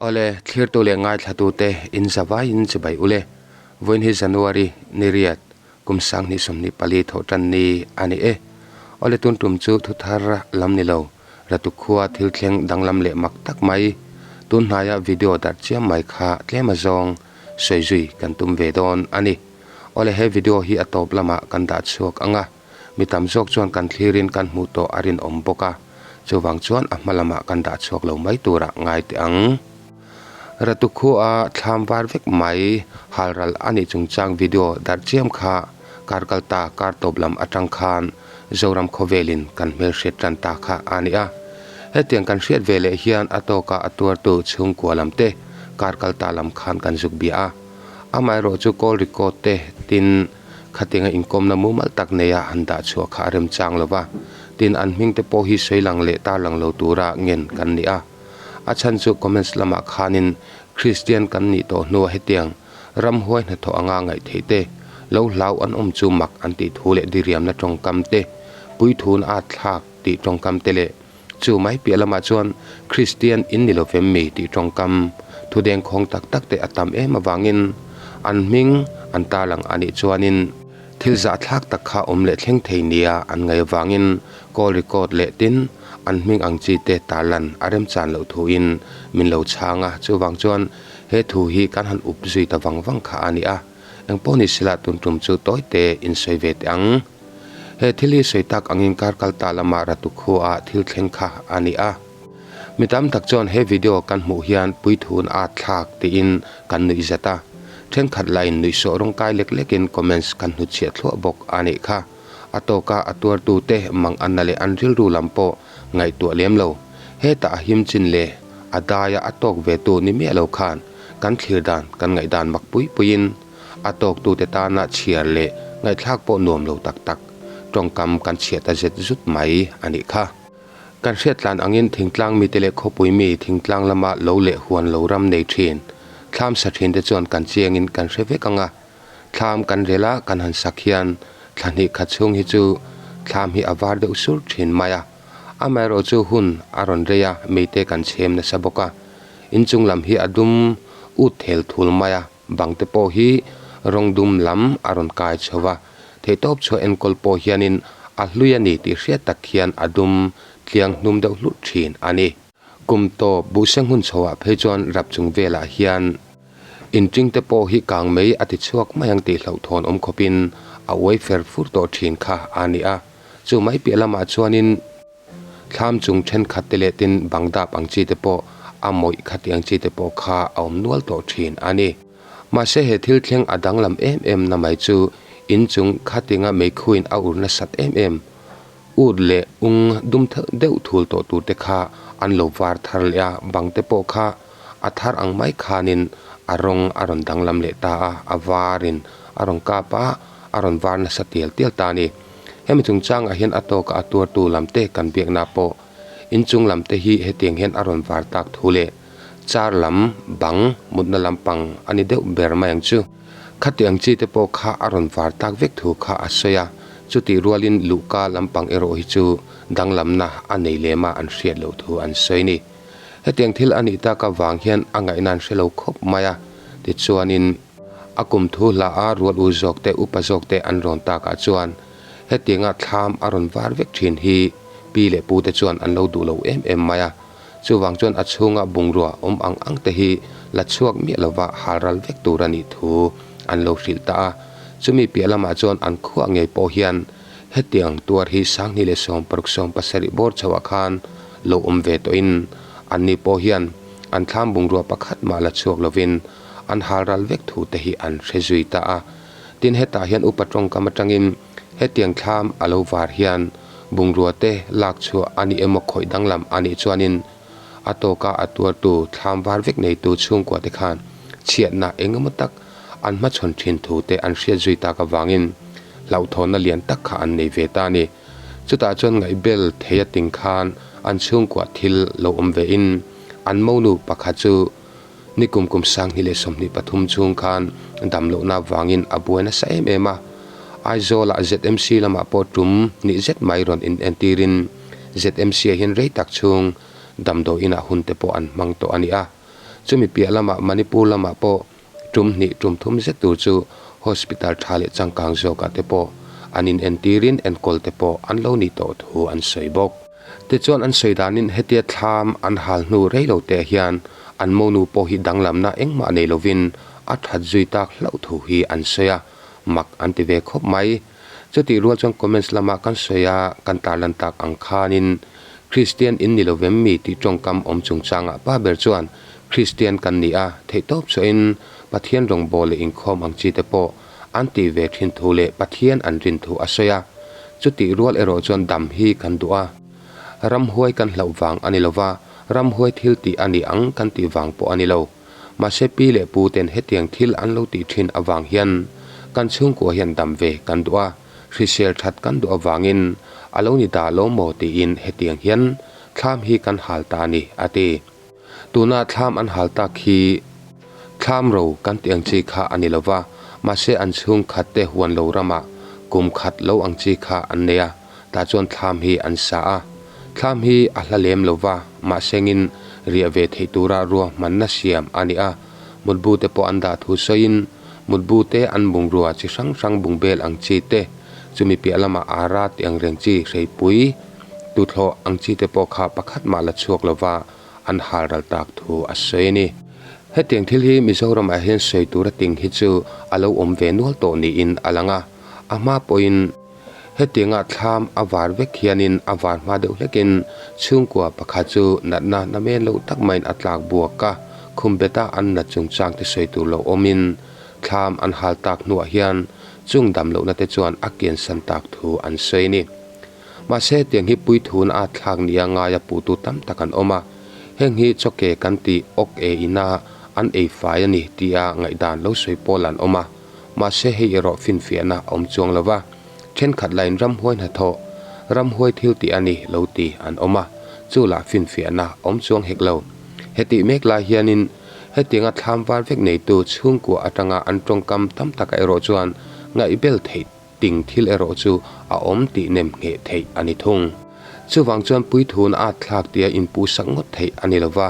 Awle, thlirtu leh ngaithlatute in zavaiin chibai ule. Vawiin hi January ni riat, kum 2024 thawh tan ni a ni e. Awle tun tum chu thuthar lam ni lo, Ratu khua thil thleng danglam leh mak tak mai, tun hnaia video darh chiam mai kha tlem azawng sawi zui kan tum ve dawn a ni. Awle he video hi a tawp lamah kan dah chhuak ang a, mi tam zawk chuan kan thlirin kan hmuh tawh a rinawm bawk a, chuvang chuan a hma lamah kan dah chhuak lo mai turah ngai teh ang. Ratu khua thlam var vek mai halral a nih chungchang video darh chiam kha kar kal ta kar tawp lam atang khan Zoram khawvelin kan hmelhriat tan ta kha a ni a. Hetiang kan hriat ve leh hian a tawka a tuartu chhungkua lam te kar kal ta lam khan kan zuk bia a. Amaherawh chu call record te tin khatianga inkawmna mumal tak neia han dah chhuah kha a remchang lo va, tin an hming te pawh hi sawi lang leh tarlang lo tura ngen kan ni a. A chhan chu comments lamah khanin Kristian kan nih tawh hnua hetiang ramhuai hnathawh anga ngaih theih te, lo hlau an awm chu mak an tih thu leh diriamna tawngkam te, puithun a thlak tih tawngkam te leh chu mai piah lamah chuan Kristian in ni lovem mi tih tawngkam thu dengkhawng tak tak te a tam em avangin an hming an tarlang a nih chuanin thil zahthlak tak kha awm leh thleng thei nia an ngaih avangin call record leh tin an hming ang chi te tarlan a remchan loh thuin min lo chhang a, chuvang chuan he thu hi kan han up zui ta vang vang kha a ni a, engpawh ni sela tun tum chu tawi te in sawi ve teh ang. He thil hi sawi tak angin kar kal ta lama Ratu khua thil thleng kha a ni a. Mi tam tak chuan he video kan hmuh hian puithun a thlak tiin kan nuih zat a, thenkhat lain nuihsawh rawngkai lek lekin comments kan hnutchhiah thluah bawk a nih kha. A tawka a tuartute mang anna leh an rilru lam pawh ngaihtuah lem lo. Hetah a him chin leh a daia a tawk ve tu ni miah lo khan kan thlir dan kan ngaihdan mak pui puiin a tawktute tana chhiar leh ngaihthlak pawh nuam lo tak tak tawngkam kan chhiah ta zet zut mai a nih kha. Kan hriattlan angin thingtlang mite leh khawpui mi thingtlang lama lo leh huan lo ram nei thin, thlam sa thin te chuan kan chiangin kan hre vek ang a. Thlam kan rel a, kan han sak hian thla hnih khat chhung hi chu thlam hi a var deuh sur thin mai a. Amaherawh chu hun a rawn rei a, mite kan chhem nasa bawk a. Inchung lam hi a dum ut thel thul mai a, bang te pawh hi rawng dum lam a rawn kai chho va. Theihtawp chhuah enkawl pawh hianin a hlui a ni tih hriat tak hian a dum tliang hnum deuh hlut thin a ni. Kum tawp buhseng hun chhoah phei chuan rap chung velah hian inṭing te pawh hi kang mai a ti chhuak mai ang tih hlauhthawn awm khawpin a uai fer fur tawh thin kha a ni a. Chu mai piah lamah chuanin thlam chung thenkhat te leh tin bang dap ang chi te pawh a mawih kha tih ang chi te pawh kha a awm nual tawh thin a ni. Mahse he thil thleng a danglam em em na mai chu inchung khatinga meikhuin a ur nasat em em Ut leh ung dum deuh thul tawh tur te kha an lo var thar leh a, bang te pawh kha a thar ang mai khanin a rawng a rawn danglam leh ta a, a varin a rawn kap a, a rawn var nasa tial tial ta a ni. Hemi chungchangah hian a tawka a tuartu lam te kan biakna pawh inchung lam te hi hetiang hian a rawn var tak thu leh char lam bang mutna lampang a ni deuh ber mai ang chu. Khatiang chi te pawh kha a rawn var tak vek thu kha a sawi a, chutih rualin luhka lampang erawh hi chu danglamna a nei lem a an hriat loh thu an sawi ni. Hetiang thil a nih tak avang hian a ngaihna an hre lo khawp mai a, tichuanin a kum thu hla a rual u zawk te upa zawk te an rawn takah chuan hetianga thlam a rawn var vek thin hi pi leh pu te chuan an lo duh lo em em mai a. Chuvang chuan a chhunga bungrua awm ang ang te hi la chhuak miah lova halral vek tur a nih thu an lo hrilh ta a. Chumi piah lamah chuan an khuah ngei pawh hian hetiang tuar hi 2067 bawr chhoah khan lo awm ve tawhin anni pawh hian an thlam bungrua pakhat mah la chhuak lovin an halral vek thu te hi an hre zui ta a. Tin hetah hian upa tawngkam atangin Hetiang thlam a lo var hian bungrua te lak chhuah a ni emaw khawih danglam a nih chuanin a tawka a tuartu thlam var vek neitu chhungkua te khan chhiatna eng emaw tak an hmachhawn thin thu te an hriat zui tak avangin hlauhthawnna lian tak kha an nei ve ta a ni. Chutah chuan ngaihbel thei a ting khan an chhungkua thil lo awm ve in an monu pakhat chu Ni kum kum 2023 chhung khan dam lohna vangin a buai nasa em em a. Aizawlah ZMC lamah pawh tum nih zet mai rawn inentirin ZMC-ah hian rei tak chhung damdawiinah hun te pawh an hmang tawh a ni a. Chumi piah lamah Manipur lamah pawh tum hnih tum thum zet tur chu hospital tha leh changkang zawkah te pawh an inentirin enkawl te pawh an lo nih tawh thu an sawi bawk. Tichuan an sawi danin hetia thlam an hal hnu rei lo teh hian an monu pawh hi danglamna engmah nei lovin a that zui tak hlauh thu hi an sawi a, mak an ti ve khawp mai. Chutih rual chuan comments lama kan sawi a, kan tarlan tak ang khanin Kristian in ni lovem mi tih tawngkam awm chungchangah pa ber chuan Kristian kan ni a, theihtawp chhuahin Pathian rawngbâwl leh inkhawm ang chi te pawh an tih ve thin thu leh Pathian an rin thu a sawi a. Chutih rual erawh chuan dam hi kan duh a. Ramhuai kan hlauh vang a ni lova, ramhuai thil tih a ni ang kan tih vang pawh a ni lo. Mahse pi leh pu ten hetiang thil an lo tih thin avang hian kan chhungkua hian dam ve kan duh a, hrisel that kan duh avangin a lo ni dah lo maw tiin hetiang hian thlam hi kan hal ta a ni, a ti. Tuna thlam an hal tak hi thlam ro kan tih ang chi kha a ni lo va, mahse an chhungkhat te huan lo ramah kum khat lo ang chi kha an nei a, tah chuan thlam hi an sa a. Thlam hi a hla lem lo va, mahsengin riah ve theih tura ruahmanna siam a ni a, mutbu te pawh an dah thu sawiin mutbu te an bungrua chi hrang hrang bungbel ang chi te, chumi piah lamah ara tih ang reng chi hreipui, Tuthlawh ang chi te pawh kha pakhat mah la chhuak lova an hal ral tak thu a sawi a ni. Hetiang thil hi Mizoramah hian sawi tura ting hi chu a lo awm ve nual tawh niin a lang a, a hma pawhin hetianga thlam a var vek hianin a var hma deuh hlekin chhungkua pakhat chu natna namen loh tak maiin a tlak buak a, khum beta an nat chungchang te sawi tur lo awmin thlam an hal tak hnuah hian chung dam lohna te chuan a kiansan tak thu an sawi a ni. Mahse hetiang hi puithun a thlak nia ngaia puhtu tam tak an awm a, heng hi chawke kan tih awk e ina an ei fai a ni tia ngaihdan lo sawi pawl an awm a, mahse hei erawh finfiahna a awm chuang lo va, thenkhat lain ramhuai hnathawh, ramhuai thil tih a ni lo ti an awm a, chu lah finfiahna a awm chuang hek lo. Hetih mek lai hianin hetianga thlam var vek neitu chhungkua atanga an tawngkam tam taka erawh chuan ngaihbel theih Ting thil erawh chu a awm tih nem ngheh theih a ni thung. Chuvang chuan puithun a thlak tia inpuhsak ngawt theih a ni lo va.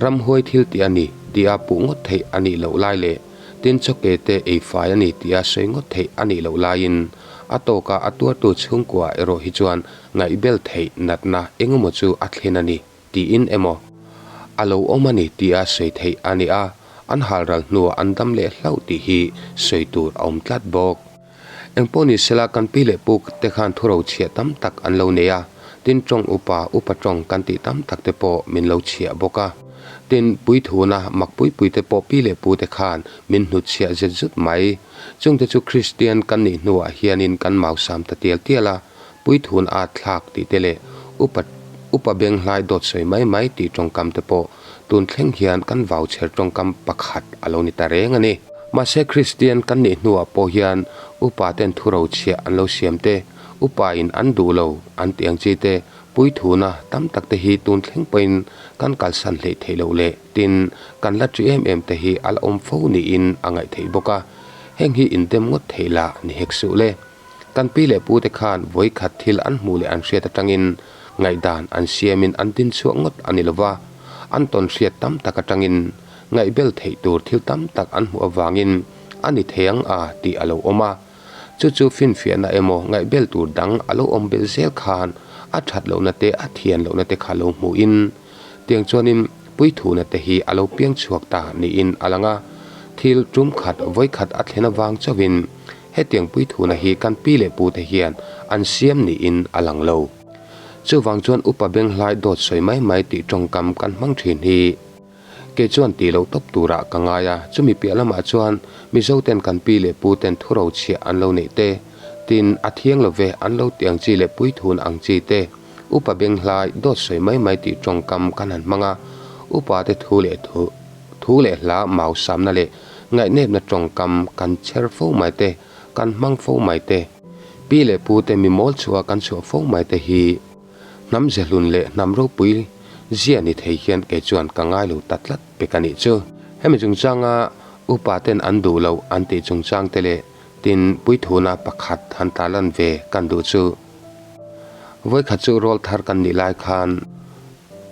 Ramhuai thil tih a ni tia puh ngawt theih a nih loh lai leh tin chawke te ei fai a ni tia sawi ngawt theih a nih loh laiin a tawkah a tuartu chhungkua erawh hi chuan ngaihbel theih natna engemaw chu a thlen a ni tiin emaw a lo awm a ni tia sawi theih a ni a, an halral hnuah an dam leh hlauh tih hi sawi tur a awm tlat bawk. Engpawh ni sela kan pi leh pu te khan thuro chhiah tam tak an lo nei a, tin tawng upa, upa tawng kan tih tam tak te pawh min lo chhiah bawk a. Tin, puithuna mak pui pui te pawh pi leh pu te khan min hnutchhiah zet zut mai. Chungte chu Kristian kan nih hnuah hianin kan mausam ta tial tial a, Puithun at thlak tih te leh upa upa benghlai dawt sawi mai mai tih tawngkam te pawh tun thleng hian kan vau chher tawngkam pakhat a lo ni ta reng a ni. Mahse Kristian kan nih hnuah pawh hian upa ten thu rochhiah an lo siam te, upa in an duh lo an tih ang chi te, puithuna tam tak te hi tun thleng pawhin kan kalsan hleih theih loh leh tin kan la ṭi em em te hi a la awm fo niin a ngaih theih bawk a, heng hi indem ngawt theih lah ni hek suh le. Kan pi leh pute khan vawikhat thil an hmuh leh an hriat atangin ngaihdan an siamin an din chhuak ngawt a ni lova, an tawn hriat tam tak atangin ngaihbel theih tur thil tam tak an hmuh avangin a ni thei ang a tih a lo awm a. Chu chu finfiahna emaw ngaihbel tur dang a lo awm belh zel khan a that lohna te a thian lohna te kha lo hmuhin Tiang chuanin puithuna te hi a lo piang chhuak ta niin a lang a, thil tum khat vawi khat a thlen avang chauhin hetiang puithuna hi kan pi leh pute hian an siam niin a lang lo. Chuvang chuan upa benghlai dawt sawi mai mai tih tawngkam kan hmang thin hi kei chuan tih loh tawp turah ka ngai a, chumi piah lamah chuan Mizoten kan pi leh puten thuro chhiah an lo neih te, tin a thiang lo ve an lo tih ang chi leh puithun ang chi te, Upa benghlai dawt sawi mai mai tih tawngkam kan han hmang a, upa te thu leh thu thu leh hla mau samna leh ngaihnepna tawngkam kan chher fo mai te, kan hmang fo mai te, pi leh pu te mi mawl chhuah kan chhuah fo mai te hi hnam zehlun leh hnam ropui zia ni thei hian kei chuan ka ngai lo ta tlat pek a nih chu. Hemi chungchanga upa ten an duh loh an tih chungchang te leh tin puithuna pakhat han tarlan ve kan duh chu. Vawikhat chu rawl thar kan nih lai khan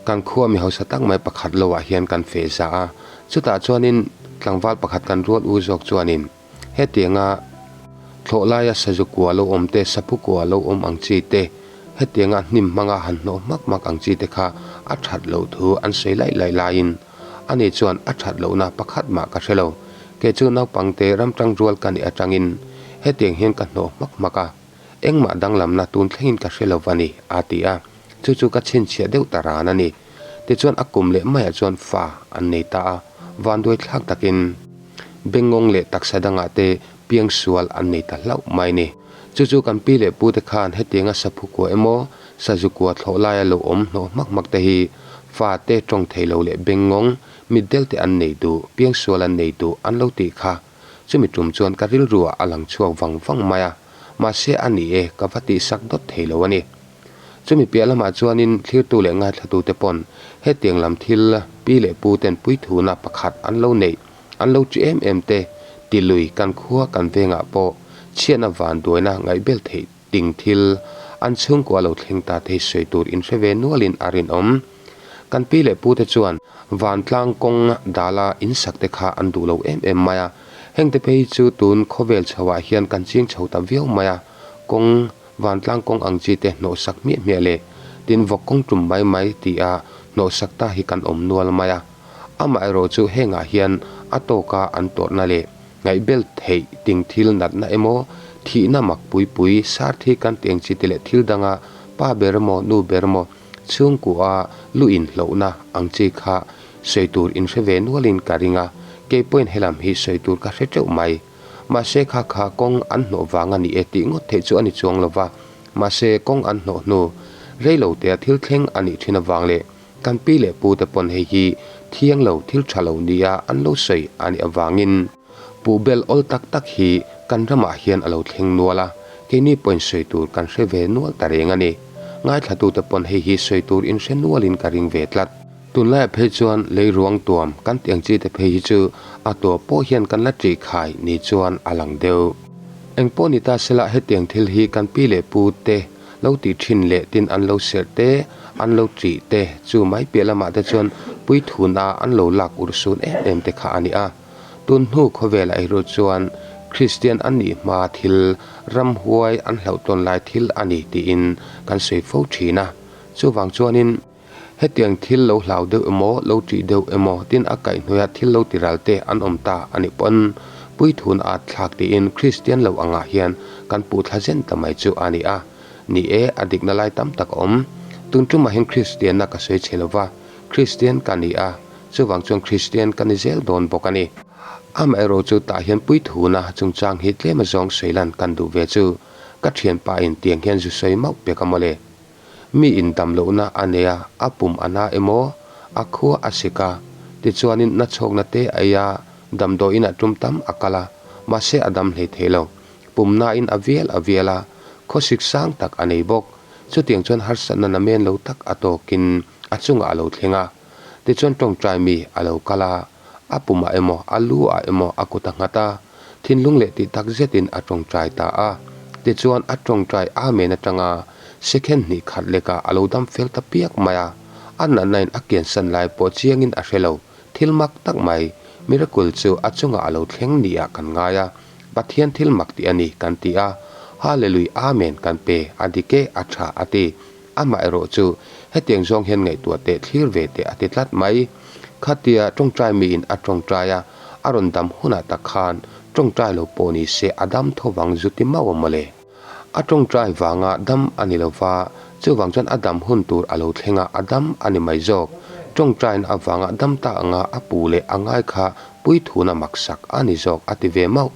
Kan khua mi hausa tak mai pakhat lo ah hian kan feh za a, chutah chuanin tlangval pakhat kan rual u zawk chuanin hetianga thlawh laia sazu kua lo awm te, saphu kua lo awm ang chi te, hetianga hnim hmanga han hnawh hmak hmak ang chi te kha a that loh thu an sawi laih laih laiin ani chuan a that lohna pakhat mah ka hre lo. Kei chu naupangte ramtang rual ka nih atangin hetiang hian ka hnawh hmak hmak a. Engmah danglamna tun thlengin ka hre lo va ni, a ti a. Chu chu ka chhinchhiah deuh ta ran a ni. Tichuan a kum leh maiah chuan fa an nei ta a, vanduai thlak takin bengngawng leh taksa dangah te piangsual an nei ta hlauh mai ni. Chu chu kan pi leh pute khan hetianga saphu kua emaw sazu kua thlawh laia lo awm hnawh hmak hmak te hi fa te tawng thei lo leh bengngawng mitdel te an nei duh, piangsual an nei duh an lo tih kha Chumi tum chuan ka rilruah a lang chhuak vang vang mai a, mahse a ni e, ka va tihsak dawt thei lo a ni. Chumi piah lamah chuanin thlirtu leh ngaithlatute pawn hetiang lam thil pi leh pu ten puithuna pakhat an lo neih, an lo ṭi em em te, ti lui kan khua kan vengah pawh chhiatna vanduaina ngaihbel theih ting thil an chhungkua lo thleng ta thei sawi tur inhre ve nualin a rinawm. Kan pi leh pute chuan vantlang kawng dala insak te kha an duh lo em em mai a, hengte phei hi chu tun khawvel chhoah hian kan ching chho ta viau mai a, kawng vantlang kawng ang chi te hnawhsak hmiah hmiah leh tin vawk kawng tum mai mai tia hnawhsak ta hi kan awm nual mai a. Amaherawh chu hengah hian a tawka an tawrhna leh Ngaihbel theih ting thil natna emaw, thihna mak pui pui, sar thi kan tih ang chi te leh thil danga pa ber emaw nu ber emaw chhungkua lu inhlohna ang chi kha sawi tur inhre ve nualin ka ring a, kei pawhin helam hi sawi tur ka hre teuh mai. Mahse kha kha kawng an hnawh vang a ni e tih ngawt theih chu a ni chuang lo va, mahse kawng an hnawh hnu rei lo tea thil thleng a nih thin avang leh Kan pi leh pu te pawn hei hi thiang lo thil tha lo nia an lo sawi a nih avangin puh bel awl tak tak hi kan ramah hian a lo thleng nual a, keini pawhin sawi tur kan hre ve nual ta reng a ni. Ngaithlatute pawn hei hi sawi tur in hre nualin ka ring ve tlat. Tunlaiah phei chuan lei ruang tuam kan tih ang chi te phei hi chu a tua pawh hian kan la ṭih khai ni chuan a lang deuh. Engpawh ni ta sela hetiang thil hi kan pi leh pu te Lo tih thin leh tin an lo serh te, an lo ṭih te, chu mai piah lamah te chuan puithuna an lo lak urh sun em em te kha a ni a. Tun hnu khawvelah erawh chuan Kristian an nih hma thil, ramhuai an hlauhtawn lai thil a ni tiin kan sawi fo thin a. Chuvang chuanin. Hetiang thil lo hlau deuh emaw, lo ṭih deuh emaw, tin a kaihhnuaia thil lo tiral te an awm ta a nih pawn puithun a thlak tiin Kristian lo angah hian kan puh thla zen ta mai chu a ni a. Ni e, a dikna lai tam tak a awm. Tun tumah hian Kristianna ka sawi chhe lova, Kristian ka ni a, chuvang chuan Kristian ka ni zel dawn bawk a ni. Amaherawh chu tah hian puithuna chungchang hi tlem azawng sawi lan kan duh ve chu ka thianpa in tiang hian zu sawi mauh pek a mawle. Mi in dam lohna a nei a, a pum a na emaw, a khua a sik a, tichuanin na chhawkna te a ei a, damdawiin ah tum tam a kal a, mahse a dam hlei thei lo. Pum nain a vial a vial a, khawsik sang tak a nei bawk. Chutiang chuan harsatna namen lo tak a tawkin a chungah a lo thleng a. Tichuan tawngtai mi a lo kal a, a pumah emaw a lu ah emaw a kut a nghat a, thinlung leh tih tak zetin a tawngtai ta a. Tichuan a tawngtai Amen atanga second hnih khat lekah a lo dam fel ta piak mai a, a natna in a kiansan lai pawh chiangin a hre lo. Thil mak tak mai, miracle chu a chungah a lo thleng niah kan ngai a, Pathian thil mak tih a ni kan ti a, Hallelui Amen kan pe, a dik e, a tha a ti. Amaherawh chu hetiang zawng hian ngaihtuah teh thlir ve teh a ti tlat mai. Khatia tawngtai miin a tawngtai a, a rawn dam hunah tak khan tawngtai lo pawh ni se a dam tho vang zu ti mau a mawle. A tawngtai vanga dam a ni lova, chuvang chuan a dam hun tur a lo thleng a, a dam a ni mai zawk. Tawngtaina avanga dam ta anga a pu leh a ngai kha puithuna maksak a ni zawk a ti ve mauh.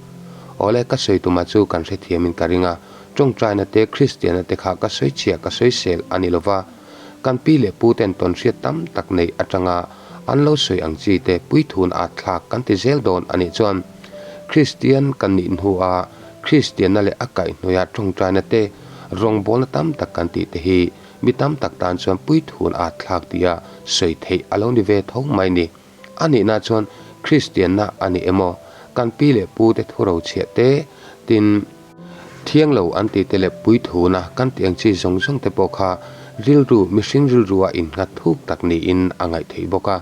Awle ka sawi tuma chu kan hrethiamin ka ring a, Tawngtaina te Kristianna te kha ka sawi chhia ka sawi sel a ni lova, kan pi leh pu ten tawnhriat tam tak neih atanga an lo sawi ang chi te puithun at thlak kan ti zel dawn a nih chuan Kristian kan nih hnua Kristianna leh a kaihhnuaia tawngtaina te rawngbawlna tam tak kan tih te hi mi tam tak tan chuan puithun at thlak tia sawi theih a lo ni ve tho mai ni. A nihna chuan Kristianna a ni emaw, kan pi leh pu te thurochhiah te, tin, Thiang lo an tih te leh puithuna kan tih ang chi zawng zawng te pawh kha rilru, mihring rilrua innghat thuk tak niin a ngaih theih bawk a.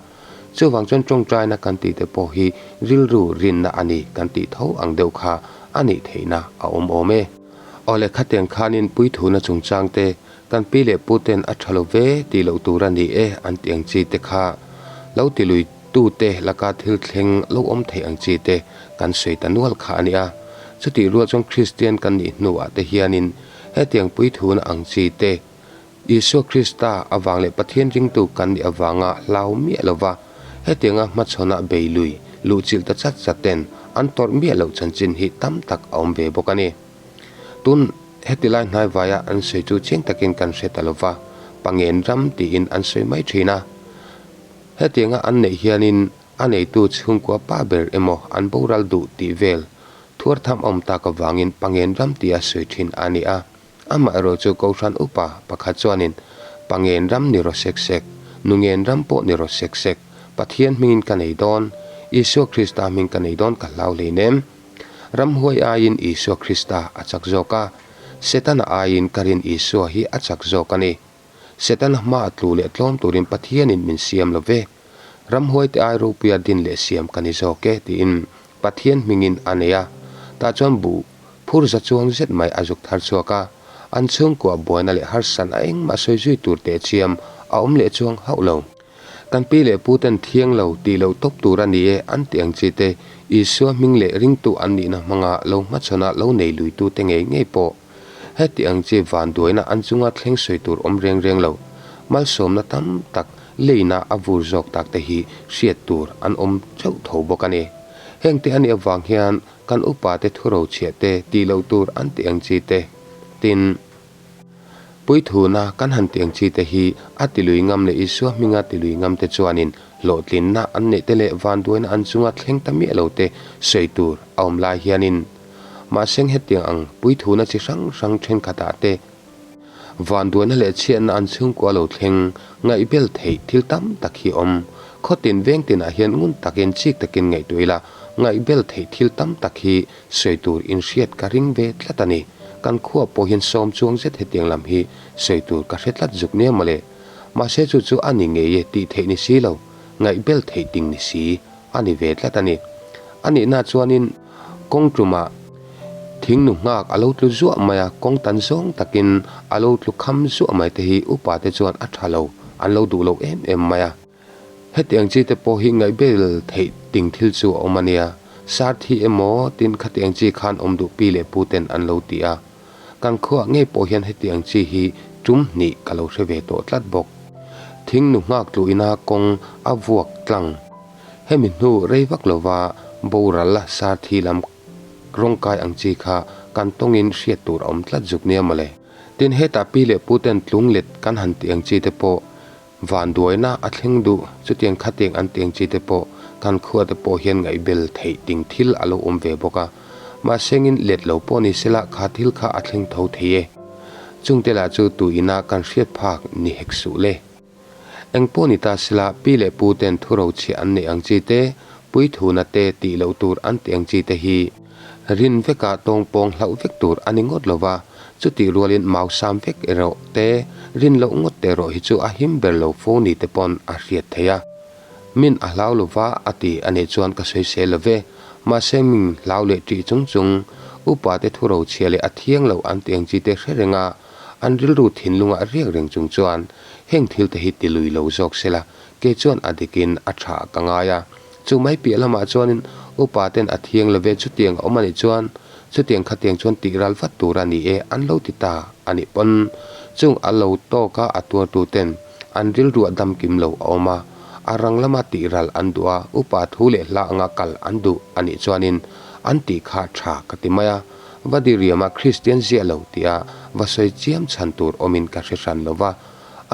Chuvang chuan tawngtaina kan tih te pawh hi rilru rinna a ni kan tih tho ang deuh kha a nih theihna a awm awm e. Awle khatiang khanin puithuna chungchang te kan pi leh pu ten a tha lo ve tih loh tur a ni e an tih ang chi te kha lo ti lui tu te laka thil thleng lo awm theih ang chi te kan sawi ta nual kha a nia. Chutih rual chuan Kristian kan nih hnuah te hianin hetiang puithuna ang chi te Isua Krista avang leh Pathian ringtu kan nih avanga hlau miah lova hetianga hmachhawnah bei lui luhchilh ta chat chat ten an tawrh miah loh chanchin hi tam tak a awm ve bawk a ni. Tun heti lai hnaivaia an sawi chu chiang takin kan hre ta lova, Pangen ram tiin an sawi mai thin a. Hetianga an neih hianin a neitu chhungkua pa ber emaw an boral duh tih vel thuar tham awm tak avangin Pangen ram tia sawi thin a ni a. Amaherawh chu Kohhran upa pakhat chuanin, Pangen ram ni rawh sek sek, Nungen ram pawh ni rawh sek sek, Pathian hmingin ka nei dawn, Isua Krista hming ka nei dawn ka hlau hleinem. Ramhuai aiin Isua Krista a chak zawk a, Setana aiin ka rin Isua hi a chak zawk a ni. Setana hma a tlu leh tlawm turin Pathianin min siam lo ve. Ramhuaite ai ropuia din leh siam ka ni zawk e, tiin Pathian hmingin a nei a. Tah chuan buh phur za chuang zet mai a zuk thar chhuak a. An chhungkua buaina leh harsan a engmah sawi zui tur teh chiam a awm leh chuang hauh lo. Kan pi leh pu ten thiang lo tih loh tawp tur a ni e an tih ang chi te Isua hming leh ringtu an nihna hmanga lo hmachhawn a lo nei luitu te ngei ngei pawh Heti ang chi vanduaina an chunga thleng sawi tur awm reng reng lo. Malsawmna tam tak leina a vur zawk tak te hi hriat tur an awm theuh tho bawk a ni. Hengte a nih avang hian kan upa te thuro chhiah te tih loh tur an tih ang chi te, tin, puithuna kan han tih ang chi te hi a tilui ngam leh Isua hminga tilui ngam te chuanin hlawhtlinna an neih te leh vanduaina an chunga thleng ta miah lo te sawi tur a awm lai hianin Mahseng hetiang ang puithuna chi hrang hrang thenkhatah te vanduaina leh chhiatna an chhungkua lo thleng ngaihbel theih thil tam tak hi awm. Khawtin veng tinah hian ngun takin chik takin ngaihtuah ila ngaihbel theih thil tam tak hi sawi tur inhriat ka ring ve tlat a ni. Kan khua pawh hian sawm chuang zet hetiang lam hi sawi tur ka hre tlat zuk nia mawle. Mahse chu chu a ni ngei e tih theih ni si lo, ngaihbel theih ting ni si a ni ve tlat a ni. A nihna chuanin kawng tumah thing nu nghak a lo tlu zuah mai a, kawng tan zawng takin a lo tlu kham zuah mai te hi upa te chuan a tha lo, an lo duh lo em em mai a. Hetiang chi te pawh hi ngaihbel theih ting thil chu a awm a nia, sar thi emaw tin khatiang chi khan awm duh pi leh pu ten an lo ti a. Kan khuah ngei pawh hian hetiang chi hi tum hnih ka lo hre ve tawh tlat bawk. Thing nu nghak tluhina kawng a vuak tlang. Hemi hnu rei vak lova boral sar thi lam rawngkai ang chi kha kan tawngin hriat tur a awm tlat zuk nia mawle. Tin hetah pi leh pu ten tlung let kan han tih ang chi te pawh Vanduaina a thleng duh, chutiang khatiang an tiang chi te pawh kan khua te pawh hian ngaihbel theih ting thil a lo awm ve bawk a. Mahsengin let lo pawh ni sela kha thil kha a thleng tho thei e. Chungte lah chu tu ina kan hriat phak ni hek suh le. Eng pawh ni ta sela pi leh pu ten thu rochhiah an neih ang chi te, puithuna te tih loh tur an tih ang chi te hi rin veka tawngpawng hlauh vek tur a ni ngawt lo va, Chutih rualin mau sam vek erawh te, rin loh ngawt te erawh hi chu a him ber lo fo ni te pawn a hriat theih a. Min a hlau lo va a ti a nih chuan ka sawisel lo ve. Mahse min hlau leh ṭih chung chung, upa te thu rochhia leh a thiang lo an tih ang chi te hre reng a, an rilru thinlungah riak reng chung chuan heng thil te hi ti lui lo zawk sela kei chuan a dikin a ṭha ka ngai a. Chu mai piah lamah chuanin upa ten a thiang lo ve chutiang a awm a nih chuan Chutiang khatiang chuan tih ral vat tur a ni e, an lo ti ta a nih pawn chung a lo tawk a a tuartu ten an rilruah damkim lo a awm a, a rang lama tih ral an duh a, upa thu leh hla anga kal an duh a nih chuanin an tih kha tha ka ti mai a, va diriama Kristian ziah lo tia va sawi chiam chhan tur awmin ka hre hran lo va.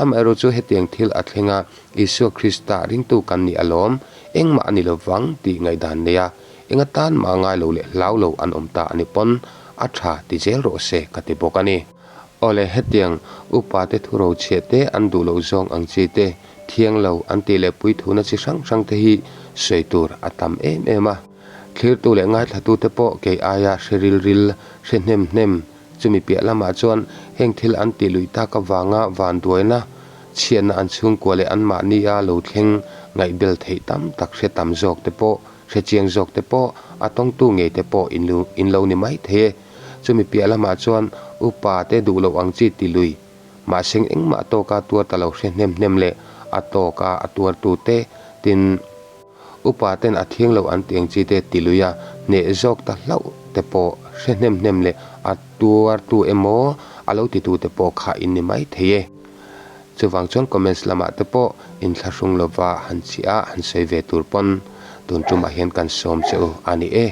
Amaherawh chu hetiang thil a thleng a, Isua Krista ringtu kan nih alawm, engmah a ni lo vang tih ngaihdan nei a, Eng atan mah ngai lo leh hlau lo an awm ta a ni pawn a tha ti zel rawh se ka ti bawk a ni. Awle hetiang upa te thu rochhiah te an duh loh zawng ang chi te, thiang lo an tih leh puithuna chi hrang hrang te hi sawi tur a tam em em a. Thlirtu leh ngaithlatute pawh kei aia hre ril ril, hre hnem hnem. Chumi piah lamah chuan heng thil an tih luih tak avanga vanduaina chhiatna an chhungkua leh anmahnia lo thleng ngaihbel theih tam tak hre tam zawk te pawh, hre chiang zawk te pawh, a tawngtu ngei te pawh in lo ni mai thei e. Chumi piah lamah chuan upa te duh loh ang chi ti lui mahse engmah tawka tuar ta lo hre hnem hnem leh a tawka a tuartu te tin, Upa ten a thiang lo an tih ang chi te ti lui a, hneh zawk ta hlauh te pawh hre hnem hnem leh a tuartu emaw a lo titu te pawh kha in ni mai thei e. Chuvang chuan comments lamah te pawh inthlahrung lova han chhiah a han sawi ve tur pawn tun tumah hian kan sawm che u a ni e.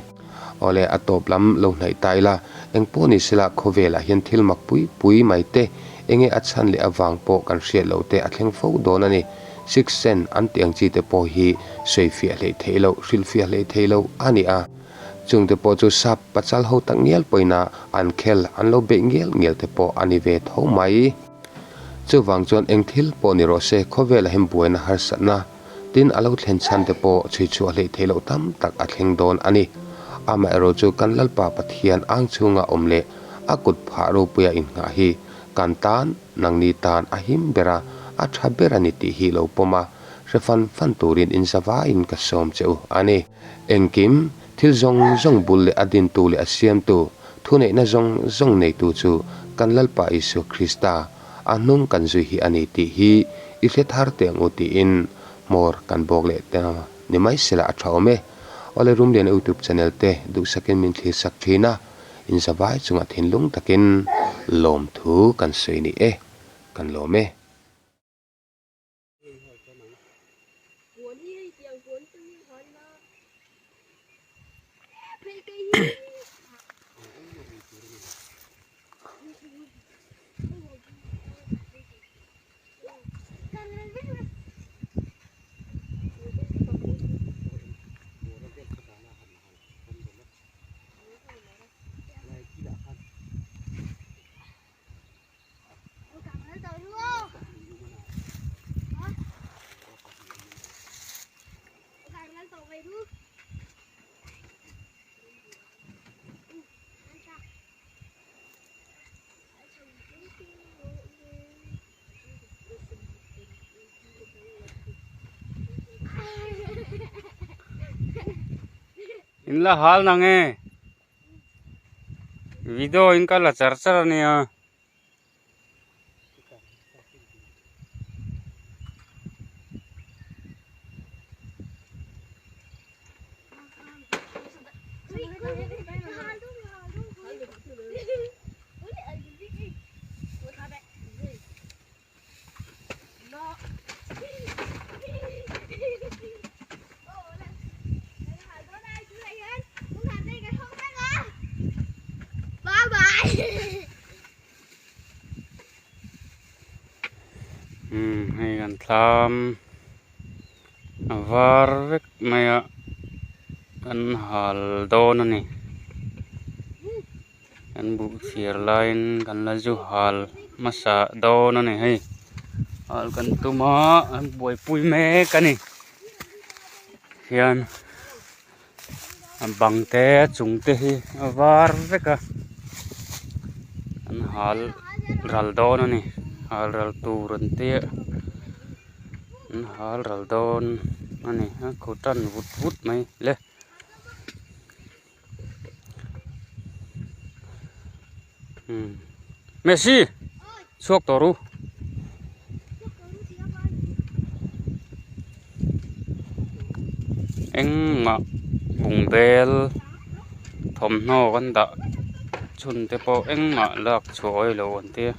Awle a tawp lam lo hnaih ta ila, engpawh ni sela khawvelah hian thil mak pui pui mai te enge a chhan leh avang pawh kan hriat loh te a thleng fo dawn a ni. Sixth Sense an tih ang chi te pawh hi sawifiah hleih theih loh, hrilhfiah hleih theih loh a ni a. Chung te pawh chu sap pachal ho tak ngial pawhin a an khel an lo beih ngial ngial te pawh a ni ve tho mai. Chuvang chuan eng thil pawh ni rawh se khawvelah hian buaina harsatna tin a lo thlen chhan te pawh chhuichhuah hleih theih loh tam tak a thleng dawn a ni. Amaherawh chu kan Lalpa Pathian ang chhunga awm leh a kut phah ropuia innghah hi kan tan Nangni tan a him ber a, a tha ber a ni tih hi lo pawm a, hre fan fan turin inzavaiin ka sawm che u a ni. Engkim, thil zawng zawng bul leh a dintu leh a siamtu, thuneihna zawng zawng neitu chu kan Lalpa Isua Krista, a hnung kan zui hi a ni tih hi i hre thar teh ang u tiin hmawr kan bawk leh ta ni mai sela a tha awm e. Awle Rumliana YouTube channel te duhsakin min thlirsak thin a. Inzavai chungah thinlung takin lawmthu kan sawi ni e, kan lawm e. In la hal na nge video in ka la char char ania. Umm hei kan thlam a var vek mai a kan hal dawn a ni. Kan buh chhiar laiin kan la zu hal hmasa dawn a ni hei hal kan tum a an buaipui mek a ni hian a bang te a chung te hi a var vek a an hal ral dawn a ni hal ral tur an tia an hal ral dawn a ni a khaw tan vut vut mai le. Messi chhuak tawh ru engmah bungbel thawmhnaw kan dah chhun te pawh engmah lak chhuah awih loh an tia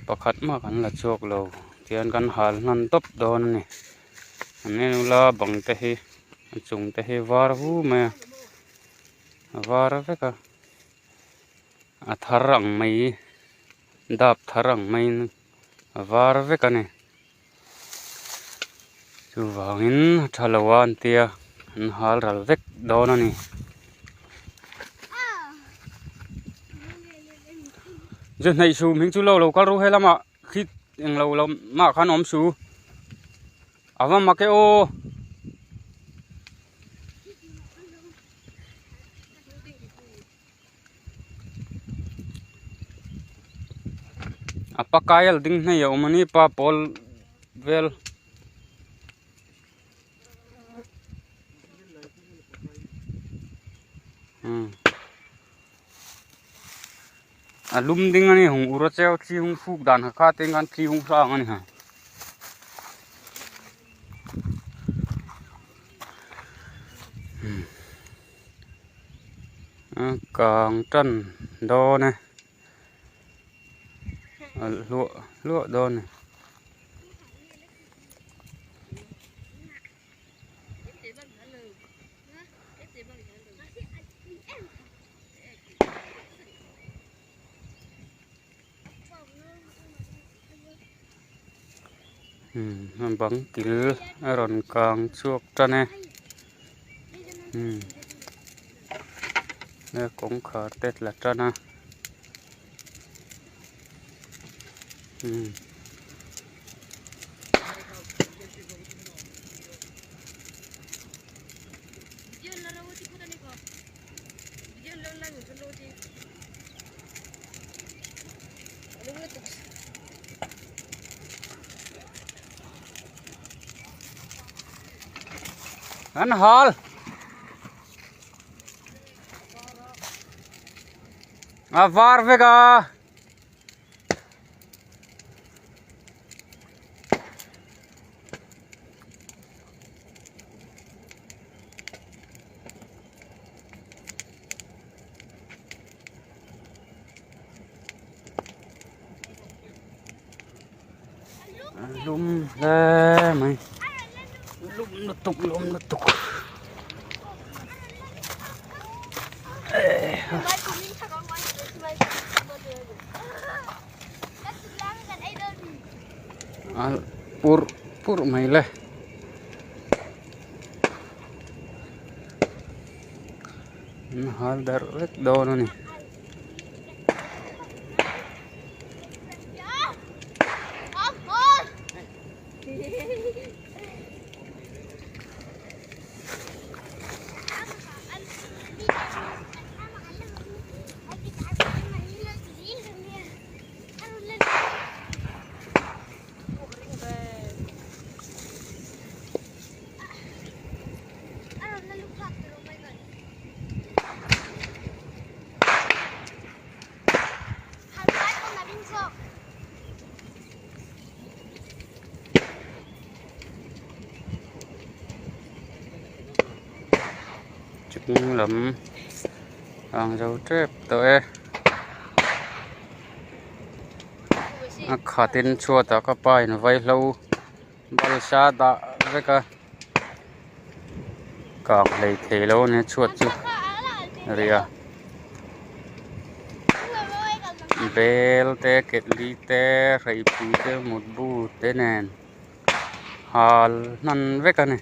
pakhat mah kan la chhuak lo tihian kan hal hnan tawp dawn a ni an en ula bang te hi. A chung te hi var vu mai a a var vek a a thar ang mai dap thar ang maiin a var vek a ni chuvangin a tha lo a an tia an hal ral vek dawn a ni. Zu hnaih su hming chu lo lo kal ru helamah khi englo lamah khan awm su. A va mak e aw. A pakai a la ding hnei a awm a ni pa pawl vel. A lum ding a ni hung ur a cheu thli hung fuk dan kha kha te khan thli hung hrang a ni ha. A kang tan dawn e alh hluah hluah dawn a ni. Umm bang kil a rawn kang chhuak tan e umm kawngkhar te tla tan a umm. An hal a var vek a. Lum hle mai lum lutuk lum lutuk a pur pur mai le. An hal darh vek dawn a ni. Chung lam ang zo tep tawh e a khat in chhuat ah ka pa in vaihlo balsa dah vek a kak hlei thei lo a nia chhuat chu ri a bel te ketli te hreipui te mutbu te nen hal hnan vek a ni.